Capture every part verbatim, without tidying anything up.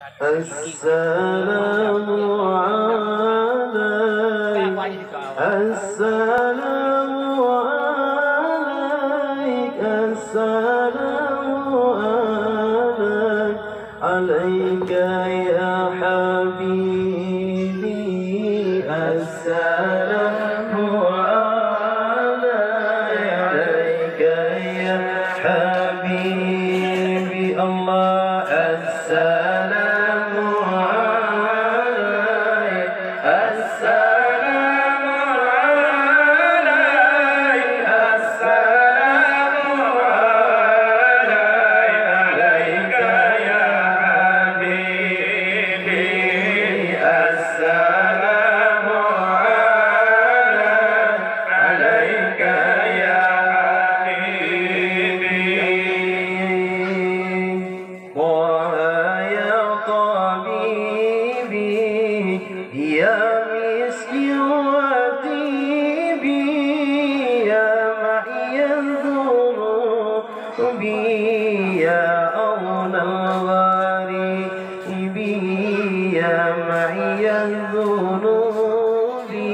Assalamu alaik, assalamu alaik, assalamu alaik, alaika ya habibi. Assalamu alaik, alaika ya habibi. Allah. Assalamu alaik, assalamu alaik, assalamu alaik, alaika ya habibi. Assalamu alaik, alaika ya habibi. Taha ya tabibi, ya miski wa tibi, ya mahya dzunubi, ya auna gharibi, ya mahya dzunubi,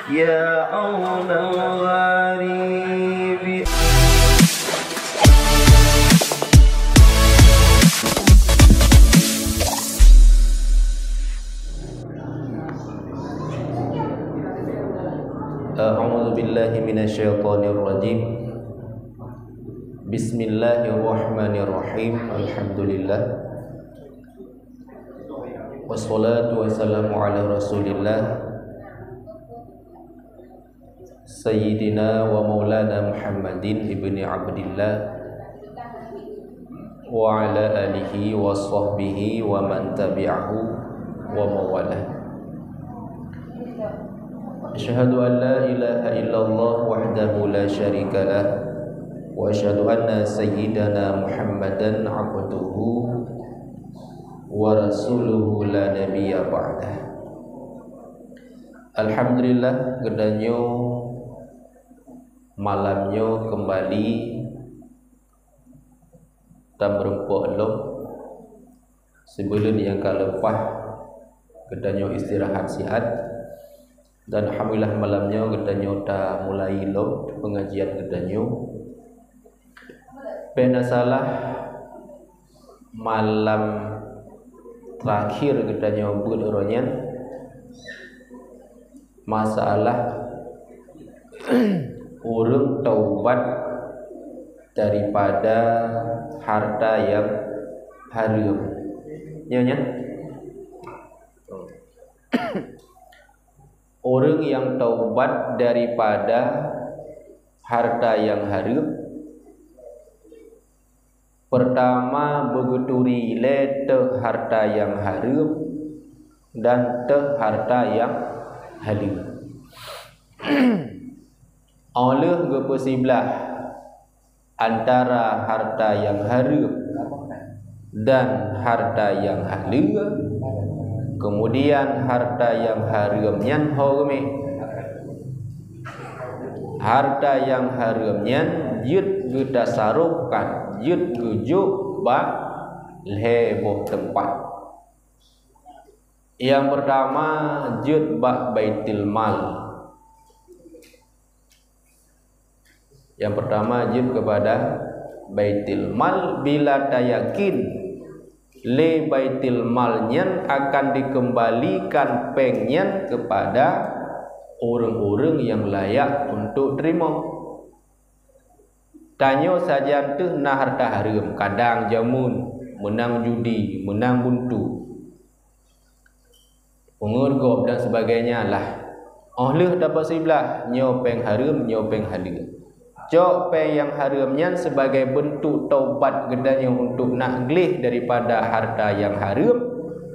ya auna gharibi. A'udzu billahi minasyaitonir rajim. Bismillahirrahmanirrahim. Alhamdulillah. Wassalatu wassalamu ala Rasulillah, Sayyidina wa Maulana Muhammadin ibni Abdillah, wa ala alihi wa sahbihi wa man tabi'ahu wa mawalah. Asyhadu an la ilaha illallah wahdahu la syarika lah, wa asyhadu anna sayyidana Muhammadan abduhu wa rasuluhu la nabiyya ba'dah. Alhamdulillah, geutanyoe malam nyoe keumbali tameureumpok lom. Sibuleuen nyang ka leupah geutanyoe istirahat siat, dan alhamdulillah malam nyoe geutanyoe tamulai lom peungajian geutanyoe. Bèk na salah, malam terakhir geutanyoe beuet uroe nyan, masalah ureueng taubat daripada harta nyang hareuem. Nyo, nyan? Ureueng nyang taubat daripada harta nyang hareuem, peurtama beugeuturi lé teuh harta nyang hareuem dan teuh harta nyang haleue. Óh lheueh geupeusiblah antara harta nyang hareuem dan harta nyang haleue, keumudian harta nyang hareuem nyan ho geumé. Harta nyang hareuem nyan jeuet geutasarufkan, jeuet geujok bak lhée boh teumpat. Nyang peurtama, jeuet bak Baitul Mal. Nyang peurtama, jeuet keupada Baitul Mal bila tayakin lé Baitul Mal nyan akan dikeumbalikan péng nyan keupada ureuëng-ureuëng nyang layak untuk teurimong. Tanyoe sajan teuh na hareuta hareuem, kadang jameun, meunang judi, meunang buntu, peungeut gob dan sebagainya lah. Óh lheueh tapeusibeulaih, nyoe péng hareuem, nyoe péng haleue. Cok péng nyang hareuem nyan sibagai beuntuk taubat geutanyoe untuk nak gleh daripada hareuta nyang hareuem,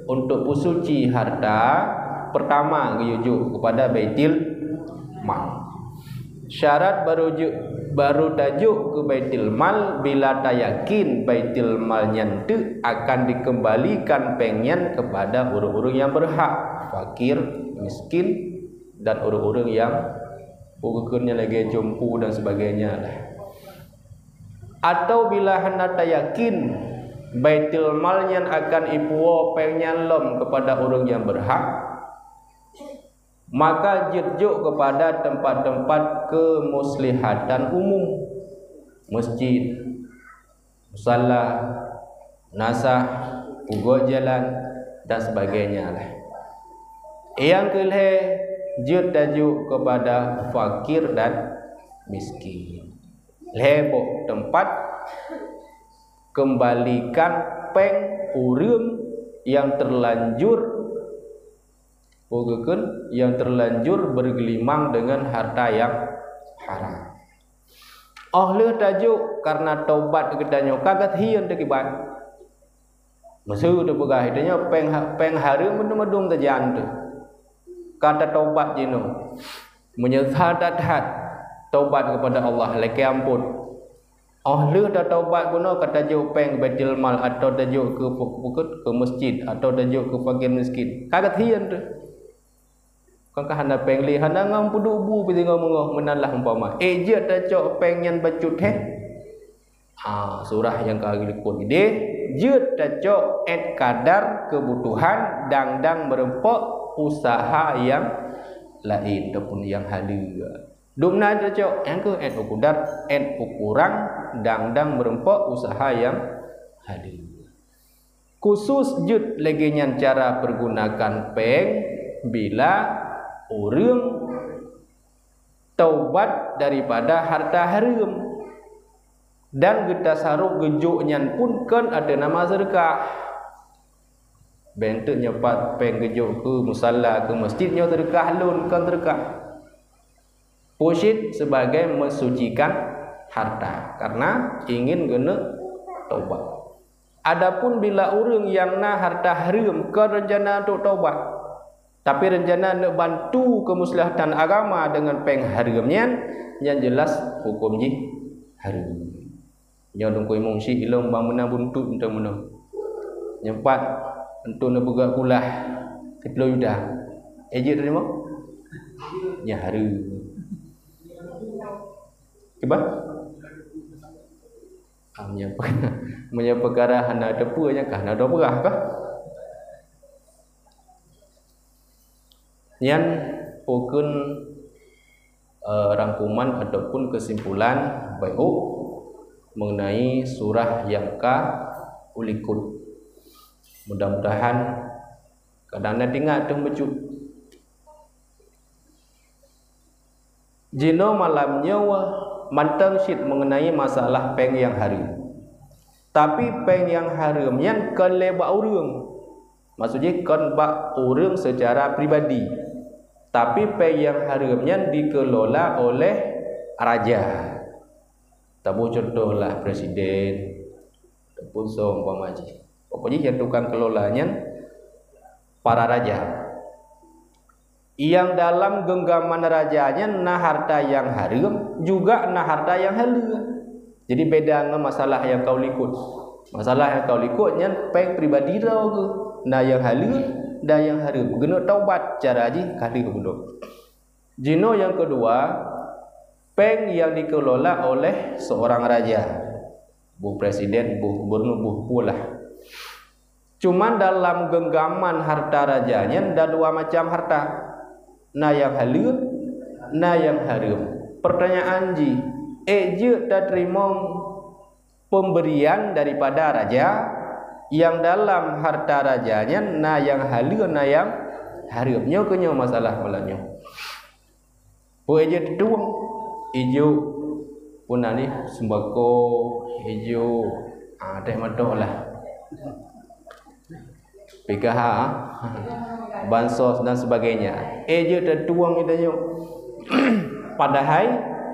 untuk peusuci hareuta, peurtama geuyue jok keupada Baitul Mal. Syarat barô jok, barô tajok keu Baitul Mal bila tayakin Baitul Mal nyan teuk akan dikeumbalikan péng nyan keupada ureuëng-ureuëng nyang beurhak, fakir, miskin, dan ureuëng-ureuëng nyang peue geukheun nyan lagée jumpu dan sebagainya lah. Atawa bila hana tayakin Baitul Mal nyan akan ipuwoe péng nyan lom keupada ureuëng nyang beurhak, maka jeuet jok keupada teumpat-teumpat keumuslihatan umum, masjid, musala, nasah, pugoe jalan, dan sebagainya lah. Nyang keu lhée, jeuet tajok keupada fakir dan miskin. Lhée boh teumpat keumbalikan péng ureuëng nyang teulanjur, peue geukheun, nyang teulanjur beurgeulimang deungon harta nyang haram. Óh lheueh tajok, kareuna tobat geutanyoe ka geuthien teukiban. Meuseu teupeugah, geutanyoe péng ha-, péng hareuem meudong-meudong tajak teuh. Ka tatobat jinoe. Meunyeusal that-that, tobat keupada Allah, lakée amphon. Óh lheueh tatobat bunoe ka tajok péng Baitul Mal, atawa tajok keu pu-, pukeuet, keu masjid, atawa tajok keu fakir miskin. Ka geuthien teuh. Kon ka hana péng lé, hana ngon peuduek bu pih singoh meungoh, meunan lah umpama. Ék jeuet tacok péng nyan bacut heh. Ha, surah nyang ka likot idéh, jeuet tacok ét kadar keubutuhan dang-dang meureumpok useuha nyang laén ataupun nyang haleue. Dum na tacok, nyang keuh ét ukudar, ét ukuran dang-dang meureumpok useuha nyang haleue. Khusus jeuet lagée nyan cara peugunakan péng bila ureuëng taubat daripada harta hareuem dan geutasarôh geujok nyan pun kon ateueh nama seudeukah. Bék teuk nyoe pat péng geujok keu musala, keu masjid, nyoe seudeukah lôn, kon seudeukah. Pucit sebagai mensucikan harta karena ingin geuneuk taubat. Adapun bila ureuëng nyang na harta hareuem kon reuncana untuk taubat, tapi reuncana neuk bantu keumuslihatan agama deungon péng hareuem nyan, nyan jeulaih huköm jih hareuem. Nyoe Teungku Imum, si ilong bang meunan buntot meunan-meunan. Nyoe pat untuk neupeugah kulah siplôh juta. Ék jeuet teurimong? Nyan hareuem. Kiban? Ah, meunyoe pe-, meunyoe peukara hana teupeue nyan kah, hana teupeugah kah? Nyan pokon, eh, rangkuman ataupun kesimpulan bacut mengenai surah nyang ka ulikot. Mudah-mudahan kadang na teuingat teuh bacut. Jinoe malam nyoe mantong cit mengenai masalah péng nyang hareuem. Tapi péng nyang hareuem nyan kon lé bak ureuëng. Maksud jih kon bak ureuëng secara pribadi. Tapi péng nyang hareuem nyan dikelola oleh raja. Taboh contoh lah presiden, ataupun soe umpama jih. Pokok jih nyang tukang kelola nyan para raja. Nyang dalam genggaman raja nyan na harta nyang hareuem, juga na harta nyang haleue. Jadi beda ngon masalah nyang ka ulikot. Masalah nyang ka ulikot nyan péng pribadi droe geuh, na nyang haleue, na nyang hareuem. Geuneuk taubat cara jih ka lheueh bunoe. Jinoe nyang keudua, péng nyang dikelola oleh seorang raja. Boh presiden, boh gubernur, boh peue lah. Cuman dalam genggaman harta raja nyan ada dua macam harta. Na nyang haleue, na nyang hareuem. Pertanyaan jih, ék jeuet tateurimong pemberian daripada raja nyang dalam harta raja nyan na nyang haleue, na nyang hareuem? Nyoe keuh nyoe masalah malam nyoe. Peue ék jeuet teutueng? Ék jok peue nan nyoe, sembako, ék jok, ah, teh mantong lah. P K H, bansos dan sebagainya. Ék jeuet teutueng geutanyoe. Padahai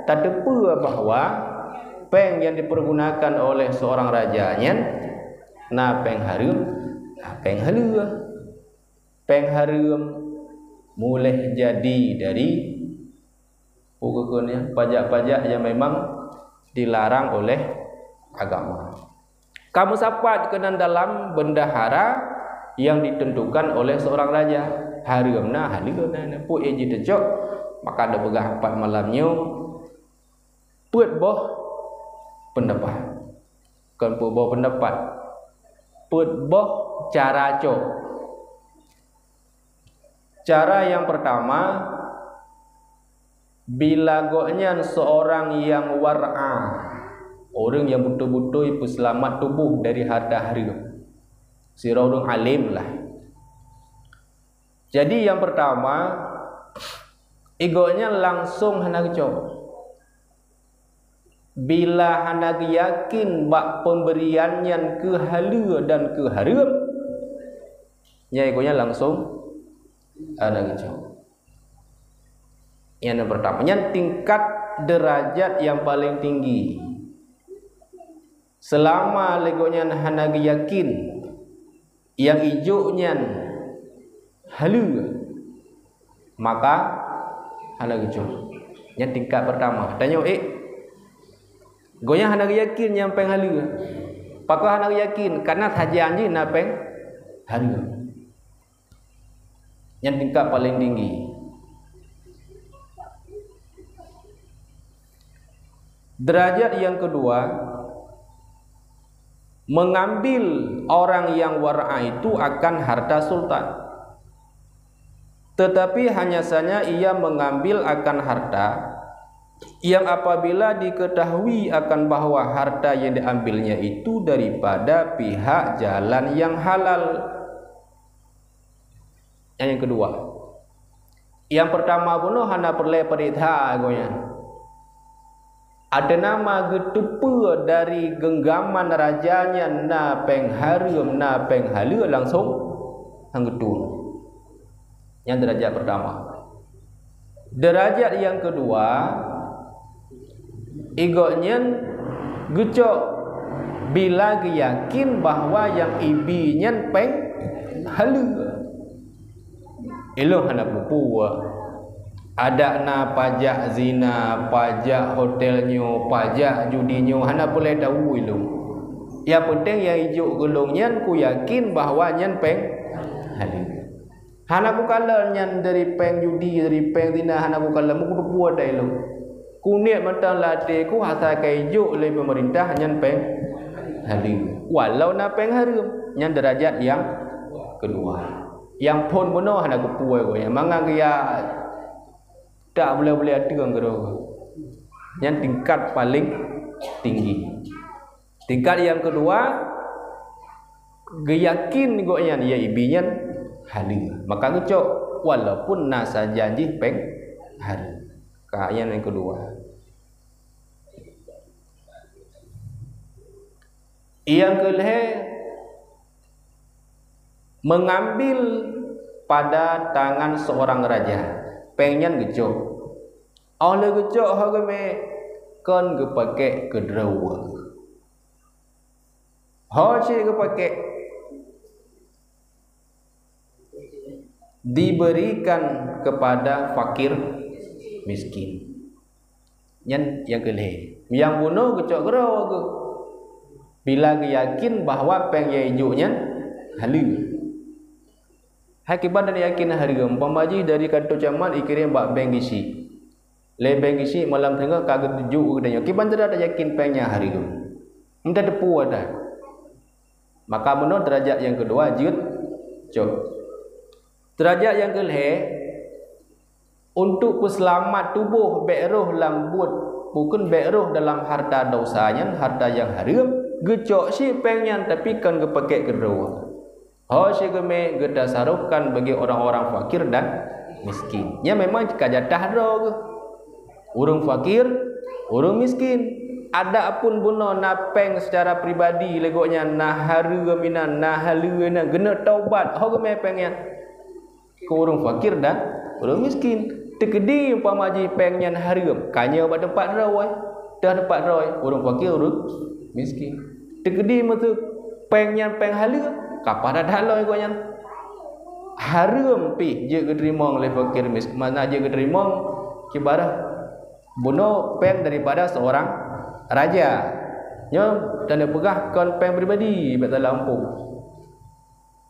tateupeue bahwa péng nyang dipergunakan oleh seorang raja nyan na péng hareuem, na péng haleue. Péng hareuem muléh jadi dari, peue geukheun nyan, pajak-pajak nyang memang dilarang oleh agama. Ka meusapat keunan dalam bendahara nyang ditentukan oleh seorang raja. Hareuem na, haleue na, na peue nyang jiteucok, maka tapeugah pat malam nyoe, peuet boh pendapat. Kon peuet boh pendapat. Peuet boh cara cok. Cara nyang peurtama, bila gobnyan seurang nyang war'a, ureuëng nyang beutôi-beutôi peuseulamat tuboh dari hareuta hareuem, sidroe ureuëng além lah. Jadi nyang peurtama, gobnyan langsong hana geucok. Bila hana geuyakin bak peubrian nyan keu haleue dan keu hareuem, nyan gobnyan langsong hana geucok. Nyan nyang peurtama, nyan tingkat deurajat nyang paleng tinggi. Seulama lé gobnyan hana geuyakin nyang ijok nyan haleue, maka hana geucok. Nyan tingkat peurtama. Tanyoe ék, gobnyan hana geuyakin nyang péng haleue. Pakon hana geuyakin? Kareuna sajan jih na péng hareuem. Nyan tingkat paleng tinggi. Derajat nyang keudua, mengambil orang yang war'a itu akan harta sultan. Tetapi hanya saja ia mengambil akan harta yang apabila diketahui akan bahwa harta yang diambilnya itu daripada pihak jalan yang halal. Nyan nyang keudua. Nyang peurtama bunoe hana peureulée peuriksa gobnyan. Ateueh nama geuteupeue dari genggaman raja nyan na péng hareuem, na péng haleue, langsong han geutueng. Nyan derajat peurtama. Derajat nyang keudua, gobnyan geucok bila geuyakin bahwa nyang ibi nyan péng haleue. Ilong hana peue-peue. Adak na pajak zina, pajak hotel nyoe, pajak judi nyoe, hana peureulée tahu ilong. Nyang peunteng nyang ijok keu lôn nyan kuyakin bahwa nyan péng haleue. Hana kukalon nyan dari péng judi, dari péng zina, hana kukalon, meukuteupue ata ilong. Kuniet mantong lam até ku asai ka ijok lé peumeurintah nyan péng haleue. Walau na péng hareuem, nyan derajat nyang keudua. Nyang phon bunoe hana kupeue gobnyan, mangat geuya tak bulée-bulée ateueng keudroe. Nyan tingkat paleng tinggi. Tingkat nyang keudua, geuyakin gobnyan nyang ibi nyan haleue, maka geucok walaupun na sajan jih péng hareuem. Ka, nyan nyang keudua. Nyang keulhée, mengambil pada tangan seorang raja. Péng nyan geucok. Óh lheueh geucok ho geumé, kon geupakék keu droe. Ho cit geupakék, diberikan kepada fakir miskin. Nyan nyang keulhée. Nyang bunoe geucok keudroe geuh. Bila geuyakin bahwa péng nyang ijok nyan haleue. Hai kiban dan yakin hareuem, umpama jih dari kantô camat ikirém bak bank geuchik. Lé bank geuchik malam teungoh ka geujok keu geutanyoe. Kiban cara tayakin péng nyan hareuem? Meutateupeue that. Maka meunoe derajat nyang keudua jeuet cok. Derajat nyang keulhée, untuk peuseulamat tuboh bék roh lam buet, bukon bék roh dalam hareuta desya nyan, hareuta nyang hareuem, geucok cit péng nyan, tapi kon geupakék keu droe. Ho cit geumé geutasarufkan bagi orang-orang fakir dan miskin. Nyan memang ka jatah droe geuh. Ureuëng fakir, ureuëng miskin. Adapun bunoe na péng secara pribadi lé gobnyan, na hareuem inan, na haleue inan, geuneuk taubat, ho geumé péng nyan keu ureuëng fakir dan ureuëng miskin. Teukeudi umpama jih péng nyan hareuem, ka nyoe bak teumpat droe, teuh teumpat droe, ureuëng fakir, ureuëng miskin. Teukeudi meuseu péng nyan péng haleue, ka paih that lom gobnyan. Hareuem pih jeuet geuteurimong lé fakir mis-, mana jeuet geuteurimong, kibarah bunoe péng daripada seorang raja. Nyoe tanda peugah kon péng pribadi, bék salah muphom.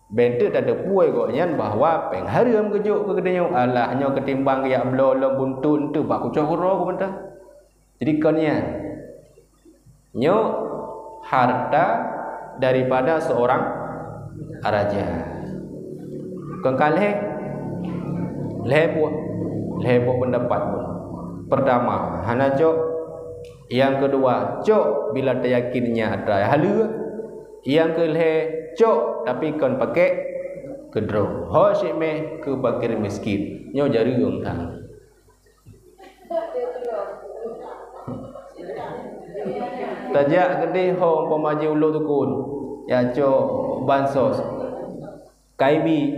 Bék teuk tateupeue gobnyan bahwa péng hareuem geujok keu geutanyoe, alah nyoe keutimbang geujak bloe lom buntot, eunteuk bak kucok uroe geuh mantong. Jadi kon nyan. Nyoe hareuta daripada seorang raja. Kon ka lhèe? Lhèe buah. Lhèe buah peundapat pun. Peurtama, hana cok. Nyang keudua, cok bila tayakin nyan atra haleue. Nyang keulhèe, cok tapi kon pakèk keudroe. Ho cit mè keu fakir miskin. Nyoe jareueng that. Tajak keudeh ho umpama jih ulo tukon, ya cok bansos. Kaibi,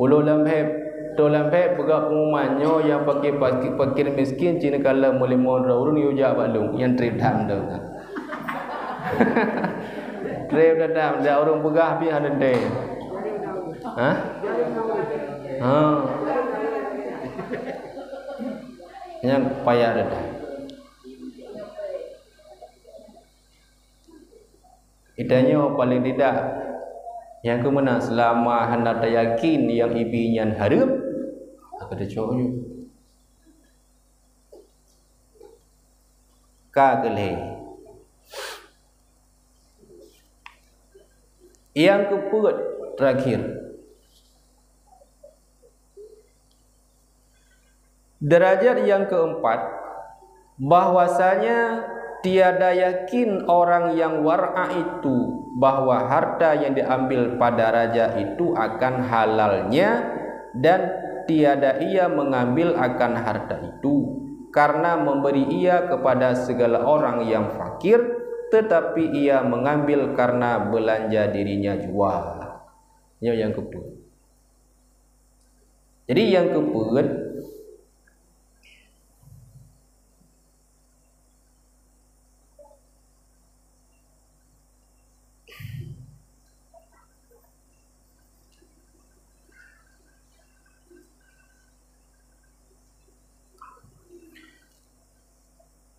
ulo lam hèb, to lam hèb peugah pengumuman nyoe nyang fakir, fakir, fakir miskin cit neukalon meulimong droe ureueng yue jak bak lôn, nyan trép that meunan. Trép that, dak ureueng peugah pih hana teuntèe. Hah? Ha. Nyan payah that. Geutanyoe paléng tidak, nyang keumeunang seulama hana tayakin nyang ibi nyan hareuem, ka teucok nyoe. Ka keulhèe. Nyang keupeuet terakhir. Derajat yang keempat, bahwasanya tiada yakin orang yang war'a itu bahwa harta yang diambil pada raja itu akan halalnya, dan tiada ia mengambil akan harta itu, karena memberi ia kepada segala orang yang fakir, tetapi ia mengambil karena belanja dirinya jua. Nyoe nyang keupeuet. Jadi nyang keupeuet,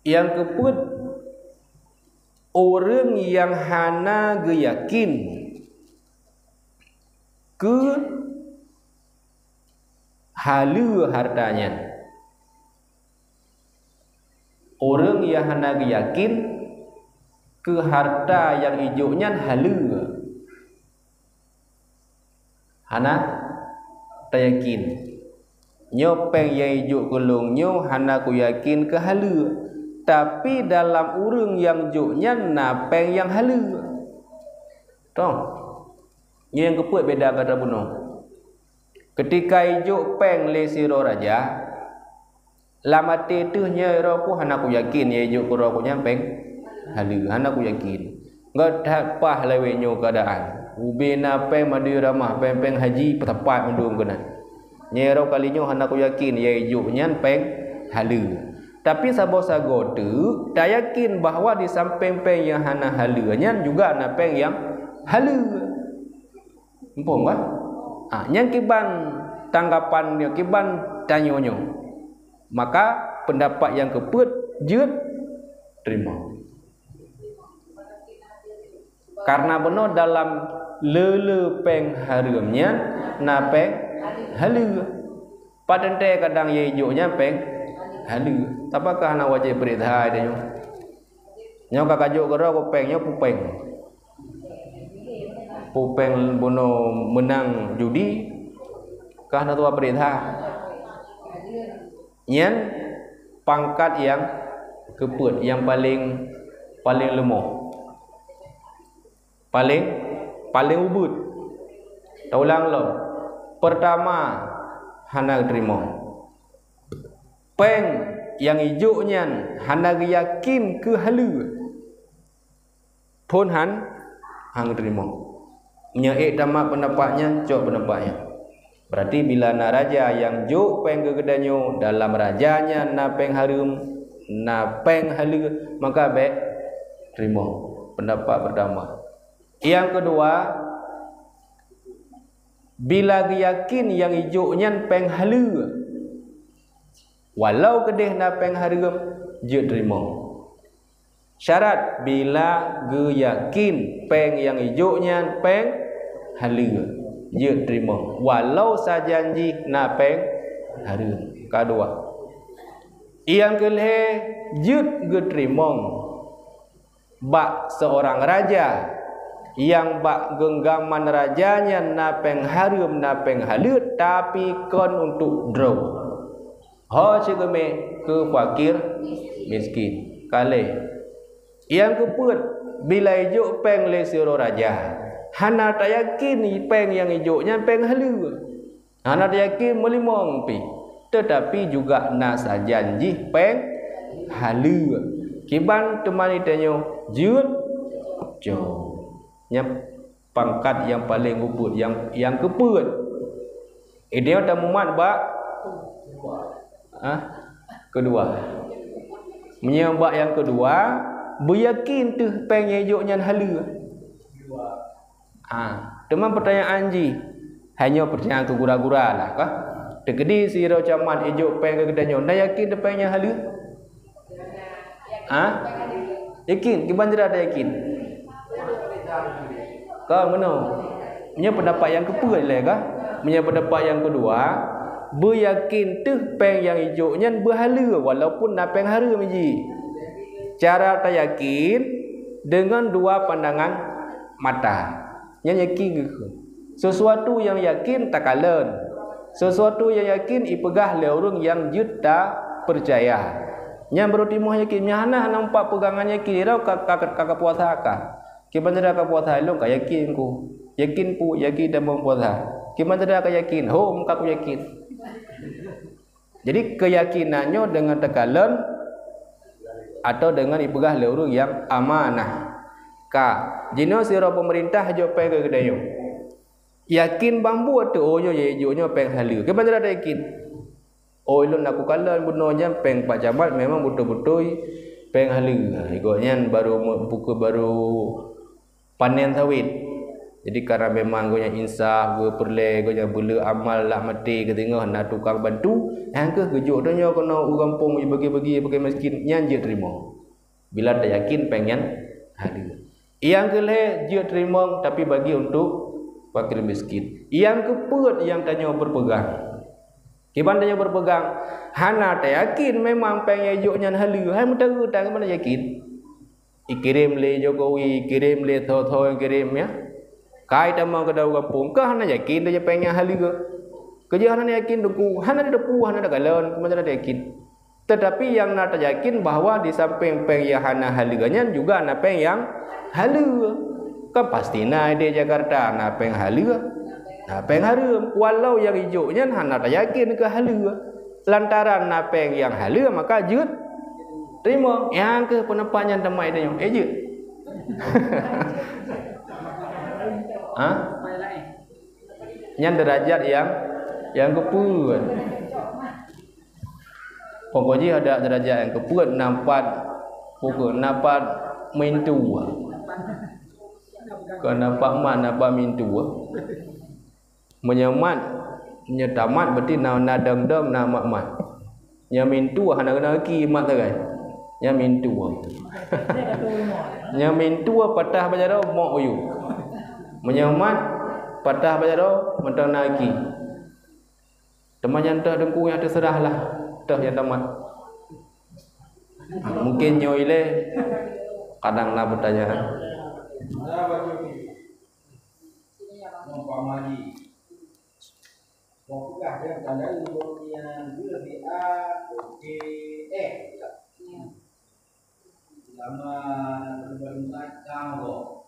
nyang keupeuet, ureueng nyang hana geuyakin keu haleue harta nyan. Ureueng nyang hana geuyakin keu harta nyang ijok nyan haleue. Hana tayakin. Nyoe péng nyang ijok keu lôn nyoe hana kuyakin keu haleue. Tapi dalam ureueng nyang jok nyan na péng nyang haleue. Toh. Nyoe nyang keupeuet beda gata bunoe. Keutika ijok péng lé sidroe raja, lam até teuh nyoe droe ku hana kuyakin nyang ijok keu droe ku nyan péng haleue, hana kuyakin. Enggak that paih lawét nyoe keuadaan. Ubé na péng mandum ramah, péng-péng haji peusapat mandum keunan. Nyoe droe kali nyoe hana kuyakin nyang ijok nyan péng haleue. Tapi saboh sagoe teuk tayakin bahwa di sampéng péng nyang hana haleue nyan juga na péng nyang haleue. Muphom bah? Ha, nyang kiban tanggapan nyoe, kiban tanyoe nyoe. Maka peundapat nyang keupeuet jeuet teurimong. Karena bunoe dalam le-le péng hareuem nyan na péng haleue. Pat teuntèe kadang nyang ijok nyan péng haleue. Tapi ka hana wajéb bri that tanyoe. Nyoe ka kajok keudroe péng nyoe pupéng. Pupéng bunoe meunang judi, ka hana tuha bri that. Nyan pangkat nyang keupeuet, nyang paléng, paléng leumoh. Paléng, paléng ubeut. Taulang lom. Peurtama, hana teurimong. Péng nyang ijok nyan hana geuyakin keu haleue. Phon han, han teurimong. Meunyoe ék tamat peundapat nyan, cok peundapat nyan. Berarti bila na raja nyang jok péng keu geutanyoe, dalam raja nyan na péng hareuem, na péng haleue, maka bèk teurimong. Peundapat peurtama. Nyang keudua, bila geuyakin nyang ijok nyan péng haleue, walau keudeh na péng hareuem, jeuet teurimong. Syarat, bila geuyakin péng nyang ijok nyan péng haleue, jeuet teurimong, walau sajan jih na péng hareuem. Ka dua. Nyang keulhèe, jeuet geuteurimong bak seurang raja Nyang bak geunggaman raja nyan na péng hareuem, na péng haleue, tapi kon untuk droe. Ho sigeumé keu fakir miskin. Ka lhèe. Nyang keupeuet, bila ijok péng lé sidroe raja, hana tayakin péng nyang ijok nyan péng haleue. Hana tayakin meulimong pih, teutapi juga na sajan jih péng haleue. Kiban teuma tanyoe jeuet jok. Nyan pangkat nyang paleng upeuet, nyang, nyang keupeuet. Idéh tamumat bak, ah, keudua. Meunyoe bak nyang keudua, beuyakin teuh péng nyang ijok nyan haleue. Ha, teuma peutanyaan jih, hanya peutanyaan keu gura-gura lah kah? Teukeudi sidroe camat ijok péng keu geutanyoe, na yakin teuh péng nyan haleue? Ha? Yakin, kiban cara tayakin? Ka meunoe. Nyoe pendapat nyang keupeuet lé kah? Meunyoe pendapat nyang keudua, beuyakin teuh péng nyang ijok nyan beuhaleue walaupun na péng hareuem jih. Cara tayakin deungon dua pandangan mata. Nyan yakin geukheun. Sesuatu nyang yakin takalon. Sesuatu nyang yakin ipeugah lé ureuëng nyang jeuet tapeucaya. Nyan baru timoh yakin. Meunyo hana, hana nampak peugangan yakin, irau ka, ka, ka, ka puasa ka. Kiban cara ka puasa, ilong ka yakin ku. Yakin pu, yakin dan puasa. Kiban cara ka yakin, hom ka ku yakin. Jadi, keuyakinan nyoe deungon teukalon atau deungon ipeugah lé ureuëng nyang amanah. Ka, jinoe sidroe peumeurintah jok péng keu geutanyoe. Yakin bambuet teuh, oh, nyoe jijok nyoe péng haleue. Kiban cara tayakin? Oh, ilôn na kukalon bunoe nyan péng Pak Camat memang beutôi-beutôi péng haleue. Gobnyan baru meu-, buku baru panen sawét. Jadi, karena memang gobnyan insaf, geupeureulée, gobnyan beuleu amal lam até geuteungoh na tukang bantu, nyang kheueh geujok donya keunoe u gampông jibagi-bagi bagi miskin, nyan jeuet teurimong. Bila tayakin péng nyan haleue. Nyang keu lhée jeuet teurimong, tapi bagi untuk fakir miskin. Nyang keupeuet nyang tanyoe beupeugang. Kiban tanyoe beupeugang, hana tayakin memang péng nyang jijok nyan haleue, hai meuteugeutan kiban yakin. Ikirém lé Jokowi, ikirém lé tho-tho nyang kirém, ya. Kai tamong keu dalam gampông, keu hana yakin teuh péng nyan haleue. Keu jih hana yakin teungku, hana teupeue, hana takalon, kiban hana yakin. Teutapi nyang na tayakin bahwa di sampéng péng nyang hana haleue nyan juga na péng nyang haleue. Kan pasti na di Jakarta na péng haleue, na péng hareuem. Walau nyang ijok nyan hana tayakin keu haleue. Lantaran na péng nyang haleue maka jeuet teurimong. Nyang kheueh peundapat nyan teuma tanyoe, eh, jeuet. Ha? Nyan derajat nyang, nyang keupeuet. Pokok jih ada derajat nyang keupeuet, nampat, pokok nampat mintu. Kon nampat mat, nampat mintu. Meunyoe mat, meunyoe tamat berarti na, na dong-dong, na mat-mat. Nyang mintu hana keunong aki mat sagai. Nyang mintu. Nyang mintu patah bak jaroe mok u yup. Meunyoe mat patah bak jaroe mantong na aki. Teuma nyan toh teungku nyang teuseurah lah, toh nyang tamat. Mungkin nyoe ilée kadang na pertanyaan. Umpama jih, peugah dan tanda ureuëng nyang geuh di A, oke, eh, ulama na peurubat umat kang gob.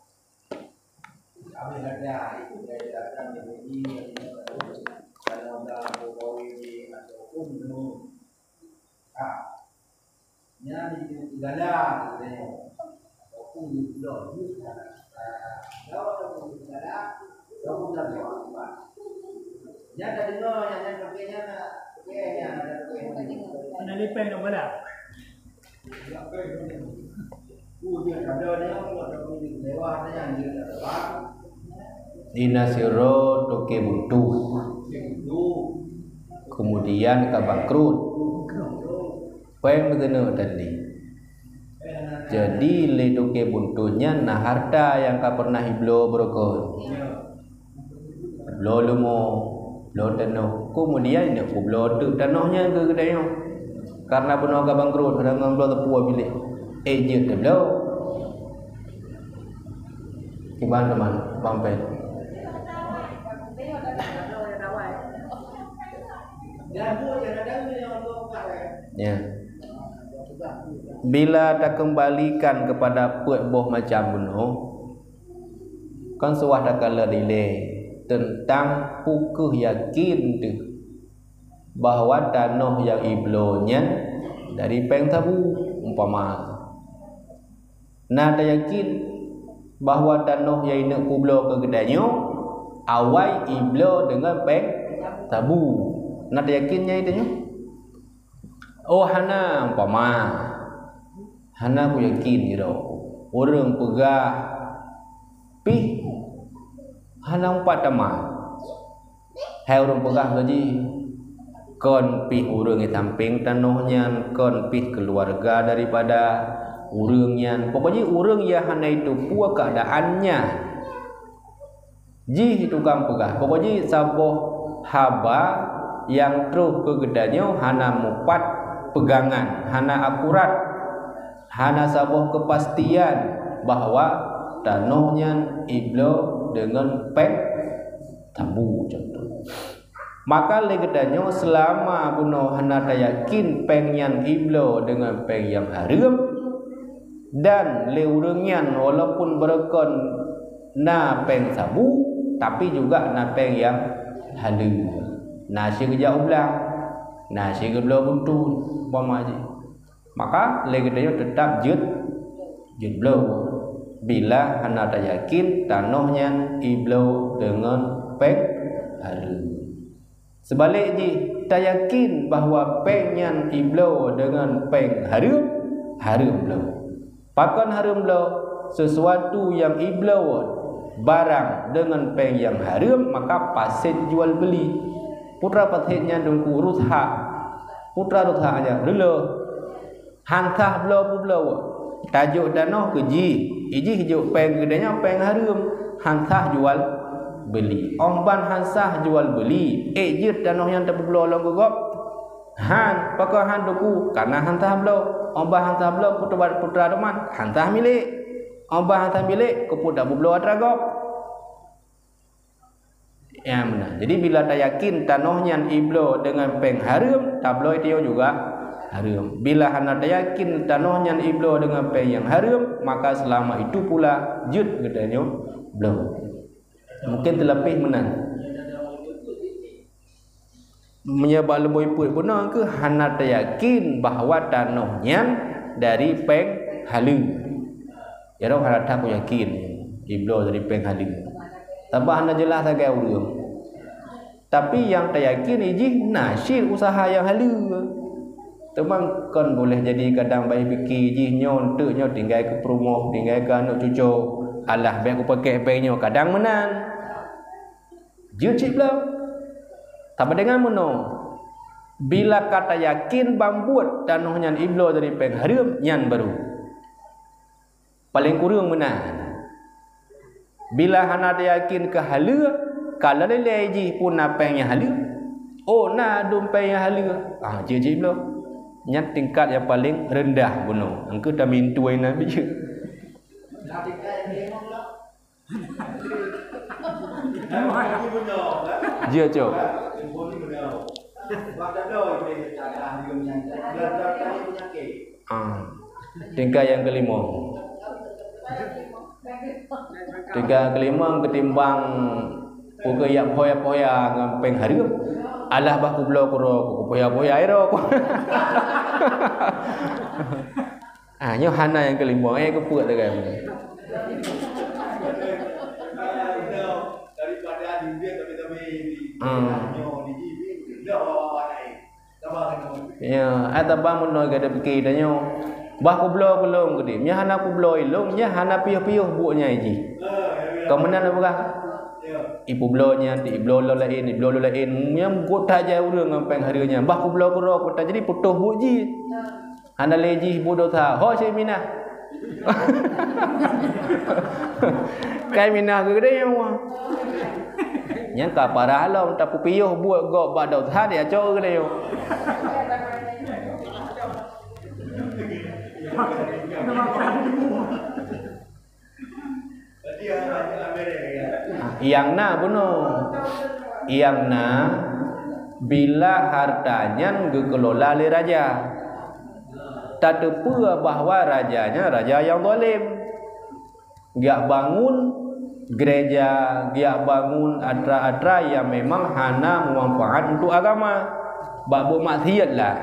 Kami ada itu dari datang dari ini, kalau dalam pegawai di ataupun menurut. Ah, nyan di Teugala, katanya. Ataupun di Pulau Jus, ah, kalau ada pun di Teugala, ataupun dari Pulau Jus. Nyan tak dengar, nyan, nyan pakai nyan, pakai nyan, ada pakai nyan. Mana lipeng nak bala? Ina sidroe toke buntu, kemudian ka bangkrut. Péng meuteuneu tadi. Jadi lé toke buntu nyan na harta nyang ka pernah ibloe beureukoh. Bloe leumo, bloe tanoh. Keumudian nyoe kubloe teuk tanoh nyan keu geutanyoe. Kareuna bunoe ka bangkrot, hana ngon bloe teupue bilék. Eh, jeuet teubloe. Kiban teuma, Bang Pen. Ya. Bila takeumbalikan keupada peuet boh macam bunoe, kon suwah takalon ilée teuntang peu kheueh yakin teuh bahwa tanoh nyang ibloe nyan dari péng sabu, umpama. Na tayakin bahwa tanoh nyang ineuk peubloe keu geutanyoe awai ibloe deungon péng sabu. Na tayakin nyan tanyoe? Oh, hana, umpama. Hana kuyakin sidroe. Ureuëng peugah pih hana umpat teuma. Hai ureuëng peugah laju, kon pih ureuëng di sampéng tanoh nyan, kon pih keuluwarga daripada ureuëng nyan. Pokok jih ureuëng nyang hana jiteupeue keuadaan nyan. Jih tukang peugah. Pokok jih saboh haba nyang troh keu geutanyoe hana mupat peugangan, hana akurat, hana saboh keupastian bahwa tanoh nyan ibloe deungon péng sabu, contoh. Maka lé geutanyoe seulama bunoe hana tayakin péng nyan ibloe deungon péng nyang hareuem, dan lé ureuëng nyan walaupun beureugon na péng sabu, tapi juga na péng nyang haleue. Na sigeujak u blang, na sigeubloe beuntôn, umpama jih. Maka lé geutanyoe teutap jeuet, jeuet bloe bila hana tayakin tanoh nyan ibloe deungon péng hareuem. Seubalek jih, tayakin bahwa péng nyan ibloe deungon péng hareuem, hareuem bloe. Pakon hareuem bloe? Sisuatu nyang ibloe barang deungon péng nyang hareuem, maka paset jual beuli. Peue teuma paset nyan, Teungku? Rusak. Peue teuma rusak nyan? Reuloh. Han sah bloe peubloe. Tajok tanoh keu jih, ijih jok péng keu geutanyoe, péng hareuem. Han sah jual beuli. Óh ban han sah jual beuli, ék jeuet tanoh nyan tapeubloe lom keu gob? Han, pakon han, Teungku? Kareuna han sah bloe. Óh ban han sah bloe, peue teuma, peue teuma, han sah milék. Óh ban han sah milék, keupeue tapeubloe atra gob? Ya, meunan. Jadi, bila tayakin tanoh nyan ibloe deungon péng hareuem, tabloe tanyoe juga hareuem. Bila hana tayakin tanoh nyan ibloe deungon péng nyang hareuem, maka seulama itu pula jeuet geutanyoe bloe. Mungkin teuleupeh meunan. Meunyoe bak leumboi peuet bunoe keuh hana tayakin bahwa tanoh nyan dari péng haleue. Jaroe hana that kuyakin ibloe dari péng haleue. Sabab hana jeulaih sagai ureuëng. Tapi nyang tayakin ijih na cit useuha nyang haleue. Teuma kon boleh jadi kadang bak pike jih nyoe eunteuk nyoe tinggai keu peurumoh, tinggai keu aneuëk cucoe. Alah bék kupakék péng nyoe, kadang meunan. Jeuet cit bloe. Tapi deungon meunoe, bila ka tayakin ban buet tanoh nyan ibloe dari péng hareuem, nyan baru. Paleng kureueng meunan. Bila hana tayakin keu haleue, ka lheueh lé jih peue na péng nyang haleue. Oh, na dum péng nyang haleue. Ah, jeuet cit bloe. Nyan tingkat nyang paleng reundah bunoe. Engkeu tamintui na bijeu. Jeuet, cok. Ah, tingkat nyang keulimong. Tingkat keulimong ketimbang peue keuh jak poya-poya ngon péng hareuem. Alah bah kubloe keudroe, kupoya-poya droe. Ah, nyoe hana nyang keulimong, eh, keupeuet sagai. Ah. Ya, ai tabang meunoe gata pike tanyoe. Bah kubloe keu lôn keudeh. Nyan hana kubloe ilôn, nyan hana piôh-piôh buet nyan jih. Ka meunan peugah. Ipubloe nyan, ibloe lôn laén, ibloe lôn laén. Nyan gota jai ureuëng ngon péng hareuem nyan. Bah kubloe keudroe, gota jadi putôh buet jih. Hana lé jih buet desya. Ho cit minah. Kai minah keu geude nyoe. Nyang ka parah lom, tapeupiôh buet gob bak desya, dia cok geude nyoe. Nyang na bunoe. Nyang na, bila harta nyan geukelola lé raja. Tateupeue bahwa raja nyan raja nyang zalim. Geujak bangun gereja, geujak bangun atra-atra nyang memang hana meumanfaat untuk agama. Bak buet maksiat lah.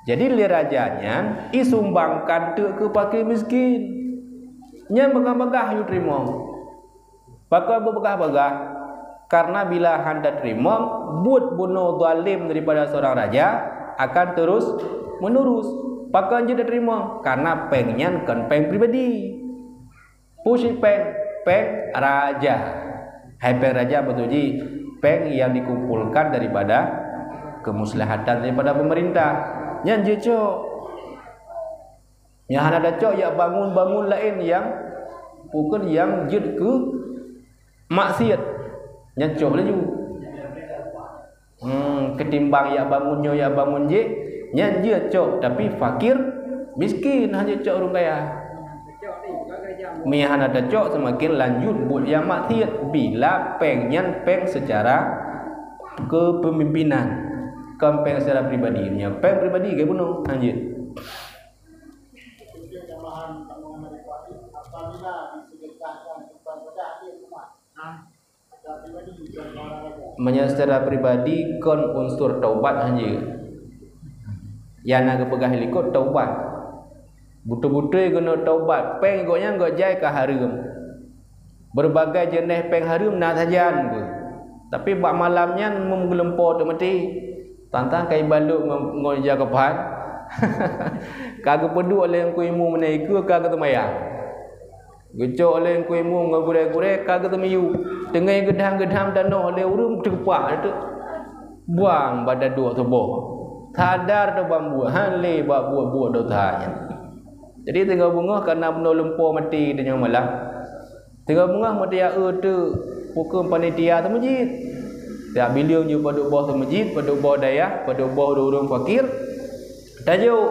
Jadi lé raja nyan isumbangkan teuk keu fakir miskin. Nyan meugah-meugah yue teurimong. Pakon beupeugah-peugah? Karena bila hana teurimong, buet bunoe zalim daripada seorang raja akan terus menerus. Pakon jeuet teurimong? Karena péng nyan kon péng pribadi. Peue cit péng? Péng raja. Hai péng raja beutôi jih, péng yang dikumpulkan daripada kemuslahatan daripada pemerintah. Nyan jeuet cok. Nyang hana tacok, jak bangun-bangun laén nyang bukon nyang jeuet keu maksiat. Nyan cok laju. Hmm, ketimbang jak bangun nyoe, jak bangun jéh, nyan jeuet cok, tapi fakir miskin, hana jeuet cok ureuëng kaya. Meunyo hana tacok, seumaken lanjut buet nyang maksiat bila péng nyan péng secara kepemimpinan, kon péng secara pribadi. Meunyo péng pribadi, geubunoe, hana jeuet. Meunyoe secara pribadi kon unsur taubat hana jeuet. Nyang na geupeugah likot taubat. Beutôi-beutôi keuneuk taubat, péng gobnyan gobjai ka hareuem. Berbagai jeuneh péng hareuem na sajan geuh. Tapi bak malam nyan meumeugeulumpo teuk maté. Tantang ka ibalot ngon, ngon ija kafan. Ka geupeuduek lé Teungku Imum meunan ikeue ka geuseumayang. Geucok lé Teungku Imum ngon gurée-gurée ka geuseumiyueb. Teungoh geudham-geudham tanoh lé ureuëng teukeupah teuk. Buang bak daduek tuboh. Sadar teuh ban buet, han lé bak buet-buet dosa nyan. Jadi teungoh beungoh kana bunoe lumpo maté geutanyoe malam. Teungoh beungoh meuteuya eu teuk pukon panitia teumeujid. Tiap bileung jeuet padub boh teumeujid, padub boh dayah, padub boh ureuëng-ureuëng fakir. Tajok,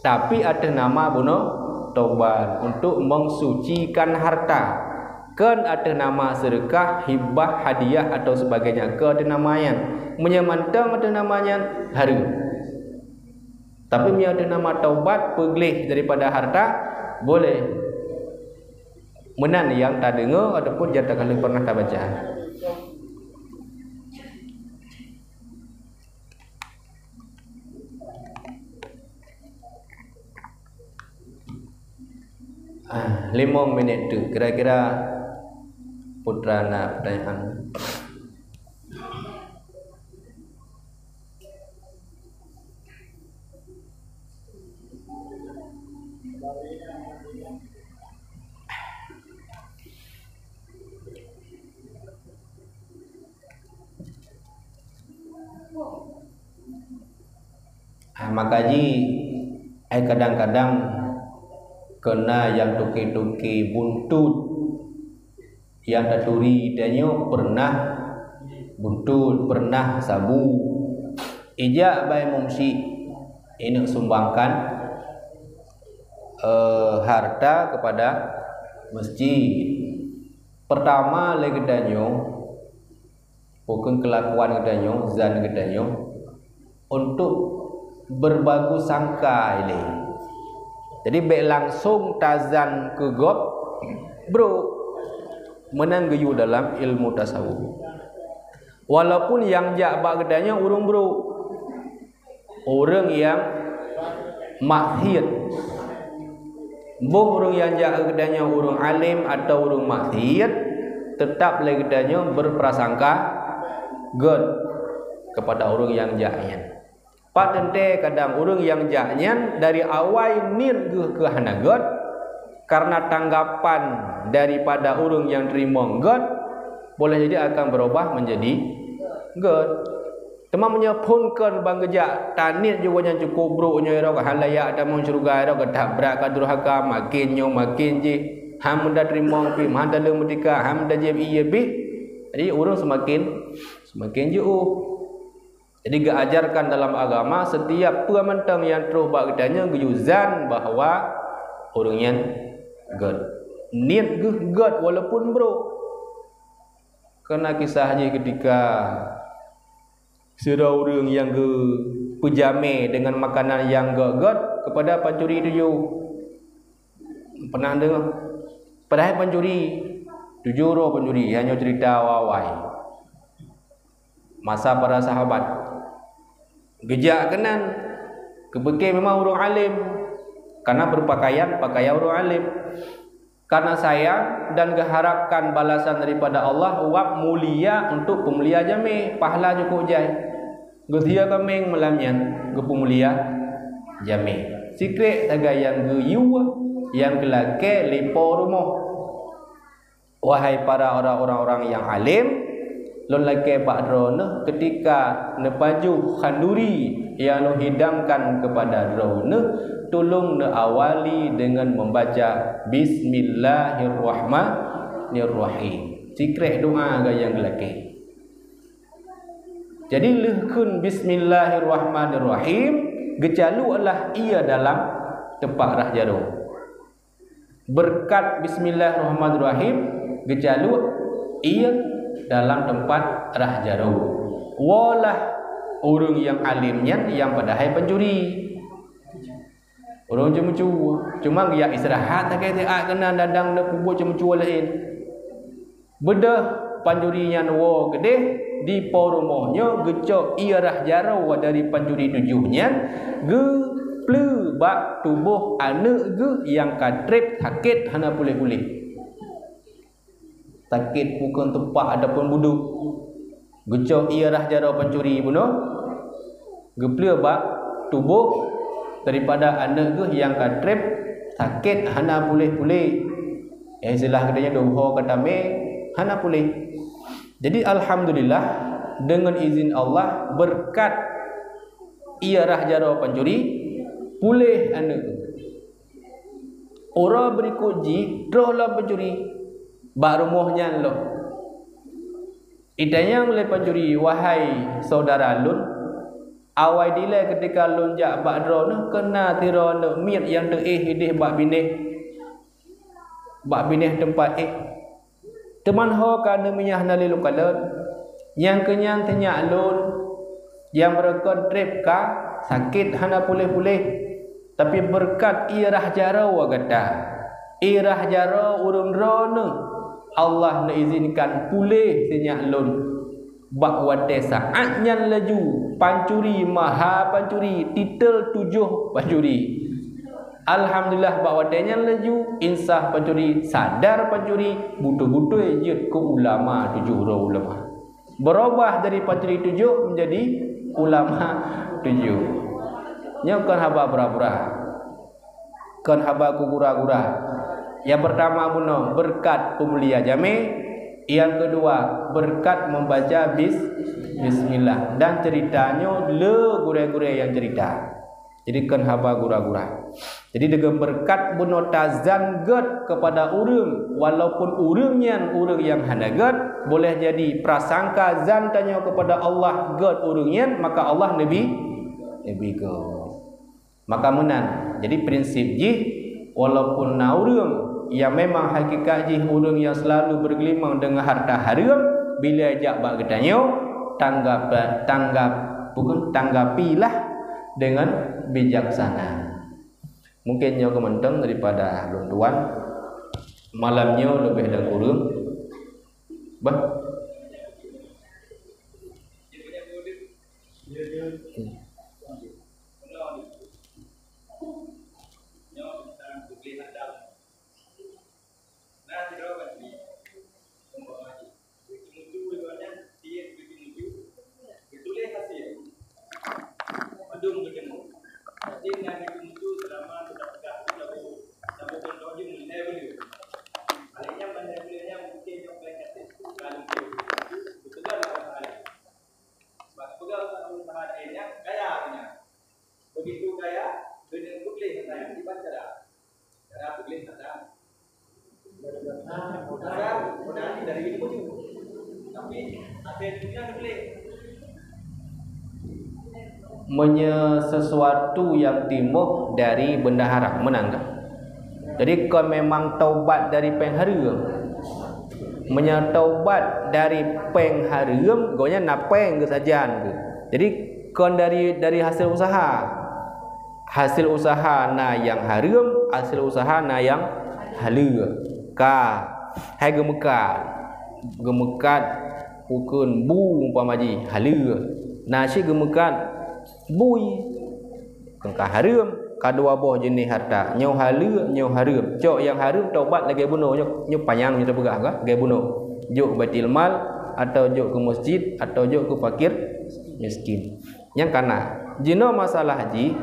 tapi ateueh nama bunoe tobat untuk mensucikan harta. Kon ateueh nama seudeukah, hibah, hadiah atau sebagainya, kon ateueh nama nyan. Meunyoe mantong ateueh nama nyan, hareuem. Tapi meunyoe ateueh nama taubat, peugleh daripada harta, boleh. Meunan nyang tadeungoe ataupun nyang takalon pernah tabaca. Ah, limong minit tu kira-kira putra na pertanyaan. Ah, maka jih, ai kadang-kadang keu na nyang tuke-tuke buntut nyang taturi tanyoe pernah buntut, pernah sabu. Ijak bak imum syik, ineuk sumbangkan, eh, harta kepada masjid. Pertama lé geutanyoe, bukon kelakuan geutanyoe, zan geutanyoe, untuk berbagus sangka ilée. Jadi bék langsung tazan keu gob brok. Meunan geuyue dalam ilmu tasawuf. Walaupun nyang jak bak geutanyoe ureuëng brok, ureuëng nyang maksiet. Boh ureuëng nyang jak geutanyoe ureuëng além atau ureuëng maksiet, teutap lé geutanyoe berprasangka gét kepada ureuëng nyang jak nyan. Pat teuntée kadang ureuëng nyang jak nyan dari awai niet geuh keu hana gét, karena tanggapan daripada ureuëng nyang teurimong gét, boleh jadi akan berubah menjadi gét. Teuma meunyoe phon kon ban geujak, taniet jih gobnyan cukôp brok nyoe irok, hán layak tamong syeuruga irok, geutak brat ka durhaka, maken nyoe maken jih, hán meuda teurimong pih, hán taleueng meutika, hán meuda jieb ié bih. Jadi ureuëng seumaken, seumaken jiôh. Jadi geuajarkan dalam agama, setiap peue mantong nyang troh bak geutanyoe geuyue zan bahwa ureuëng nyan gét. Niet geuh gét walaupun brok. Keunan kisah jih ketika sidroe ureuëng nyang geupeujamé deungon makanan nyang gét-gét keupada pancuri tujoh. Pernah deungoe? Padahai pancuri tujoh droe pancuri, nyoe cerita awai-awai. Masa para sahabat. Geujak keunan, geupiké memang ureuëng alim, karena berpakaian pakaian ureuëng alim. Karena sayang dan geuharapkan balasan daripada Allah, wab mulia untuk peumulia jamé, pahala cukup jai. Geusia kaméng malam nyan, geupeumulia jamé. Sikrek sagai nyang geuyue, nyang geulakée lé po rumoh. Wahai para orang-orang nyang alim, lôn lakée bak droeneuh ketika neupajoh khanduri nyang lôn hidangkan keupada droeneuh, tulông neuawali deungon membaca Bismillahirrahmanirrahim. Sikrek doa gayang geulakée. Jadi lheueh kheun Bismillahirrahmanirrahim, geucaluklah ie dalam teumpat rhah jaroe. Beureukat Bismillahirrahmanirrahim geucalok ie dalam teumpat rhah jaroe. Woe lah ureuëng nyang alim nyan nyang padahai pancuri. Ureuëng ceumeucue, cuma geujak istirahat sagai siat keunan dadang neupeubuet ceumeucue laén. Beudôh pancuri nyan woe keudeh di po rumoh nyoe geucok ie rhah jaroe dari pancuri tujoh nyan, geupleue bak tuboh aneuëk geuh nyang ka treb sakét hana puléh-puléh. Sakét bukon teupak ataupun budok. Geucok ie rhah jaroe pancuri bunoe, geupleue bak tuboh daripada aneuëk geuh nyang ka treb sakét hana puléh-puléh. Eh, istilah geutanyoe dum ho ka tamé hana puléh. Jadi alhamdulillah, deungon izin Allah, beureukat ie rhah jaroe pancuri, puléh aneuëk. Uroe beurikot jih troh lom pancuri bak rumoh nyan lom. Itanyong lé pancuri, "Wahai syedara lôn, awai dilée ketika lôn jak bak droeneuh, keunan sidroe aneuëk miet nyang teuéh ideh bak binéh, bak binéh teumpat éh. Teuma ho ka neumiyah na lé lôn kalon. Nyang keunyan sinyak lôn, nyang beureukat treb ka sakét hana puléh-puléh, tapi beureukat ie rhah jaroe gata, ie rhah jaroe ureuëng droeneuh, Allah neuizinkan puléh sinyak lôn." Bak watée saát nyan laju pancuri maha pancuri, titel tujoh pancuri. Alhamdulillah, bak watée nyan laju insaf pancuri, sadar pancuri, beutôi-beutôi jeuet keu ulama tujoh droe ulama. Beurubah dari pancuri tujoh menjadi ulama tujoh. Nyoe kon haba pura-pura. Kon haba keu gura-gura. Nyang peurtama bunoe beureukat peumulia jamé, nyang keudua beureukat membaca bis-, bismillah. Dan ceurita nyoe le gurée-gurée nyang ceurita. Jadi kon haba gura-gura. Jadi deungon beureukat bunoe tazan gét keupada ureuëng, walaupun ureuëng nyan ureuëng nyang hana gét, boleh jadi prasangka zan tanyoe keupada Allah gét ureuëng nyan, maka Allah neubi, neubi gét. Maka meunan, jadi prinsip jih, walaupun na ureuëng nyang memang hakikat jih ureuëng nyang seulalu beurgeulimong deungon hareuta hareuem, bila jak bak geutanyoe, tanggap, tanggap, bukon, tanggapilah deungon bijaksana. Mungkin nyoe keuh mantong daripada lôn tuan. Malam nyoe leubeh dan kureueng. Bah. Bak peugah usaha-usaha laén nyang kaya geuhnyan. Begitu kaya, geuhnyan peugleh mata nyang dibaca dah. Cara peugleh mata. Dasar, modal dari ilmu tu. Tapi, akhir dunia boleh. Meunyoe sesuatu nyang timoh dari benda haram, meunan kah? Jadi kon memang taubat dari péng hareuem. Meunyoe taubat dari péng hareuem, gobnyan na péng geusajan geuh. Jadi kon dari, dari hasil usaha. Hasil usaha na nyang hareuem, hasil usaha na nyang haleue. Ka, hai geumeukat. Geumeukat ukeuen bu umpama jih, haleue. Na cit geumeukat bui. Kon ka hareuem, ka dua boh jeuneh harta. Nyoe haleue, nyoe hareuem. Cok nyang hareuem taubat lagèe bunoe, nyoe, nyoe panyang nyoe tapeugah ka, lagèe bunoe. Jok Baitul Mal, atau jok keu masjid, atau jok keu fakir miskin. Nyang kana. Jinoe masalah jih,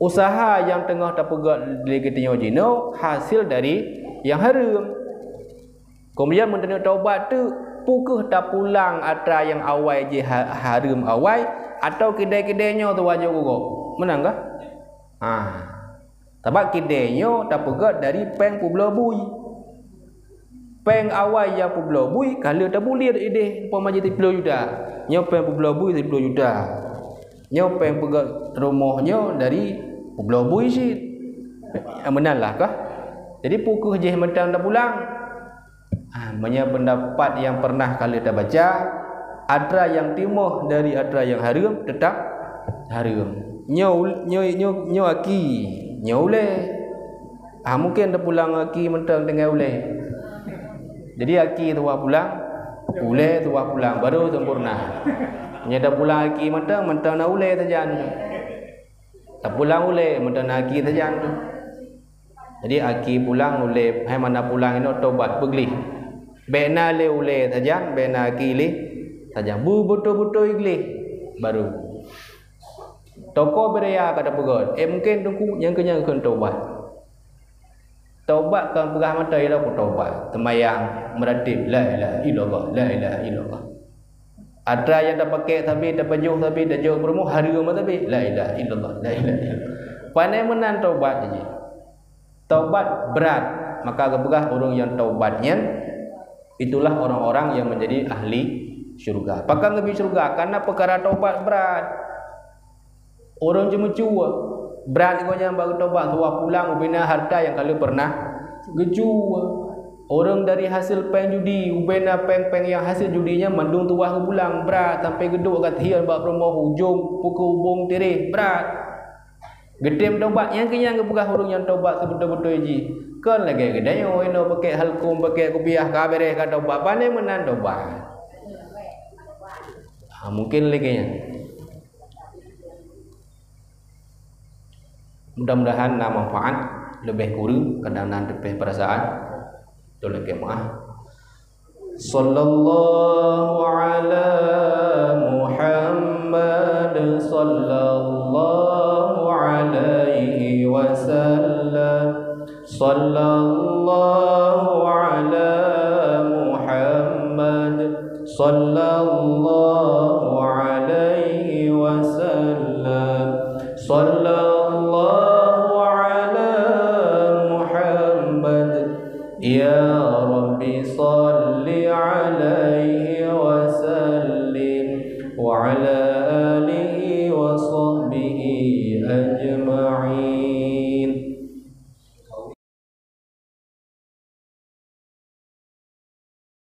usaha nyang teungoh tapeugöt lé geutanyoe jinoe hasil dari nyang hareuem. Keumudian, meunyoe taubat teuk, peu kheueh tapulang atra nyang awai jih ha-, hareuem awai, atawa kidai-kidai nyoe teuwajôb geugob? Meunan kah? Ha. Sabab kidai nyoe tapeugöt dari péng peubloe bui. Péng awai nyang peubloe bui ka lheueh tabulir idéh, umpama jih siploh juta. Nyoe péng peubloe bui siploh juta. Nyoe péng peugöt rumoh nyoe dari peubloe bui cit. Meunan lah kah? Jadi, peu kheueh jih mantong tapulang? Ah, meunyoe peundapat nyang peureunah ka lheueh tabaca, atra nyang timoh dari atra nyang hareuem teutap hareuem. Nyoe ul-, nyoe, nyoe, nyoe aki, nyoe ulèe. Ah, mungken tapulang aki mantong tinggai ulèe. Jadi, aki tuwah pulang, ulèe tuwah pulang, baru sempurna. Meunyoe tapulang aki mantong, mantong na ulèe sajan. Tapulang ulèe, mantong na aki sajan. Jadi, aki pulang ulèe, hai mana pulang inoe tobat, peugleh. Bèk na lé ulèe sajan, bèk na aki lé sajan. Beubeutôi-beutôi gleh, baru. Toko beuraya ka tapeugöt. Eh, mungken Teungku, nyang keu nyan kheun tobat. Tobat kon peugah mantong, ialah ku tobat. Seumayang, meuratéb, la ilaha illallah, la ilaha illallah. Atra nyang tapakék sabe, tapajoh sabe, tajok peurumoh, hareuem sabe, la ilaha illallah, la ilaha illallah. Pane meunan tobat jih. Tobat brat, maka geupeugah ureuëng nyang tobat nyan, itulah orang-orang yang menjadi ahli syurga. Pakon geubri syurga? Karena peukara tobat brat. Ureuëng ceumeucue, brat gobnyan bak geutobat, tuwah pulang ubena harta nyang ka lheueh peureunah geucue. Ureuëng dari hasil péng judi, ubena péng-péng nyang hasil judi nyan mandum tuwah geupulang, brat, sampai geuduek gata hieng bak peurumoh ujong pukon ubong tireh, brat. Geutem tobat, nyang keu nyan geupeugah ureuëng nyang tobat seubeutôi-beutôi jih. Kon lagée geutanyoe inoe pakék halkom, pakék kupiah, ka beres ka tobat, pane meunan tobat. Ha, mungken lagée nyan. Mudah-mudahan na manfaat, leubeh kureueng kadang na teupeh peurasaan. Tolong ke maaf. Sallallahu ala Muhammad, sallallahu alaihi wasallam. Sallallahu ala Muhammad, sallallahu alaihi wasallam. Sallallahu ala Muhammad. Ya Rabbi, salli alaihi wasallim, wa ala alihi wa sahbihi ajma'in.